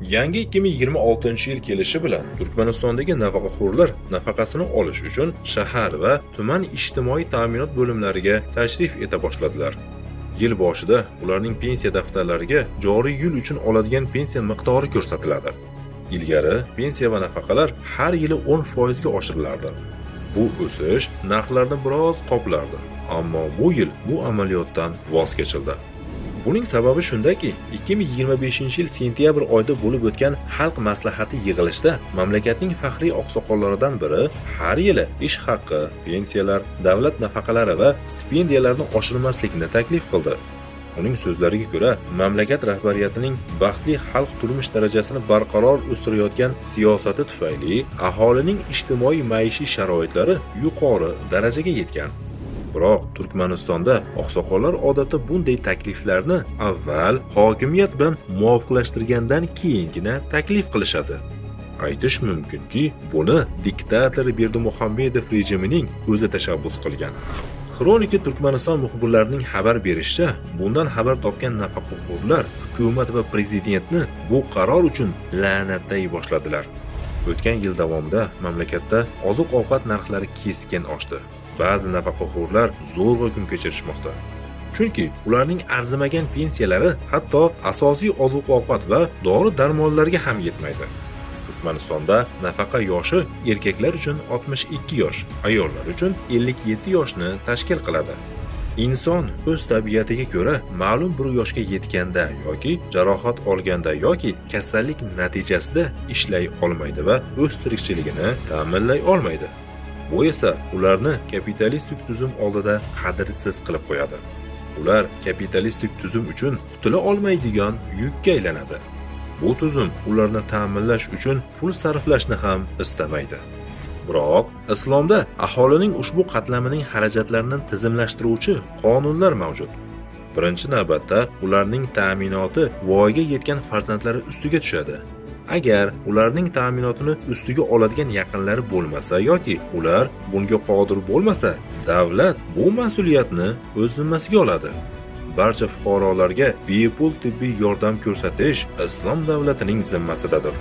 Yangi 2026-yil kelishi bilan Turkmanistondagi nafaqaxo'rlar nafaqasini olish uchun shahar va tuman ijtimoiy ta'minot bo'limlariga tashrif eta boshladilar. Yil boshida ularning pensiya daftarlariga joriy yil uchun oladigan pensiya miqdori ko'rsatiladi. Ilgari pensiya va nafaqalar har yili 10% ga oshirilardi. Bu o'sish narxlarni biroz qoplardi, ammo bu yil bu amaliyotdan voz kechildi. Buning sababi shundaki, 2025-yil sentyabr oyida bo'lib o'tgan Xalq maslahati yig'ilishida mamlakatning faxriy oqsoqollaridan biri har yili ish haqi, pensiyalar, davlat nafaqalari va stipendiyalarni oshirmaslikni taklif qildi. Uning so'zlariga ko'ra, mamlakat rahbariyatining baxtli xalq turmush darajasini barqaror o'stirayotgan siyosati tufayli aholining ijtimoiy maishiy sharoitlari yuqori darajaga yetgan. Biroq Turkmanistonda oqsoqollar odatda bunday takliflarni avval hokimiyat bilan muvofiqlashtirgandan keyingina taklif qilishadi. Aytish mumkinki, buni diktator Berdimuhamedov rejimining o'zi tashabbus qilgan. Xronika Turkmaniston muxbirlarining xabar berishicha, bundan xabar topgan nafaqaxo'rlar hukumat va prezidentni bu qaror uchun la'natlay boshladilar. O'tgan yil davomida mamlakatda oziq-ovqat narxlari keskin oshdi. Ba'zi nafaqaxo'rlar zo'rg'a kun kechirishmoqda. Chunki ularning arzimagan pensiyalari hatto asosiy oziq-ovqat va dori-darmonlarga ham yetmaydi. Turkmanistonda nafaqa yoshi erkaklar uchun 62 yosh, ayollar uchun 57 yoshni tashkil qiladi. Inson o'z tabiatiga ko'ra ma'lum bir yoshga yetganda yoki jarohat olganda yoki kasallik natijasida ishlay olmaydi va o'z tirikchiligini ta'minlay olmaydi. Bu esa ularni kapitalistik tuzum oldida qadrsiz qilib qo'yadi. Ular kapitalistik tuzum uchun qutula olmaydigan yukka aylanadi. Bu tuzum ularni ta'minlash uchun pul sarflashni ham istamaydi. Biroq islomda aholining ushbu qatlamining xarajatlarini tizimlashtiruvchi qonunlar mavjud. Birinchi navbatda ularning ta'minoti voyaga yetgan farzandlari ustiga tushadi. Agar ularning ta'minotini ustiga oladigan yaqinlari bo'lmasa yoki ular bunga qodir bo'lmasa, davlat bu mas'uliyatni o'z zimmasiga oladi. Barcha fuqarolarga bepul tibbiy yordam ko'rsatish islom davlatining zimmasidadir.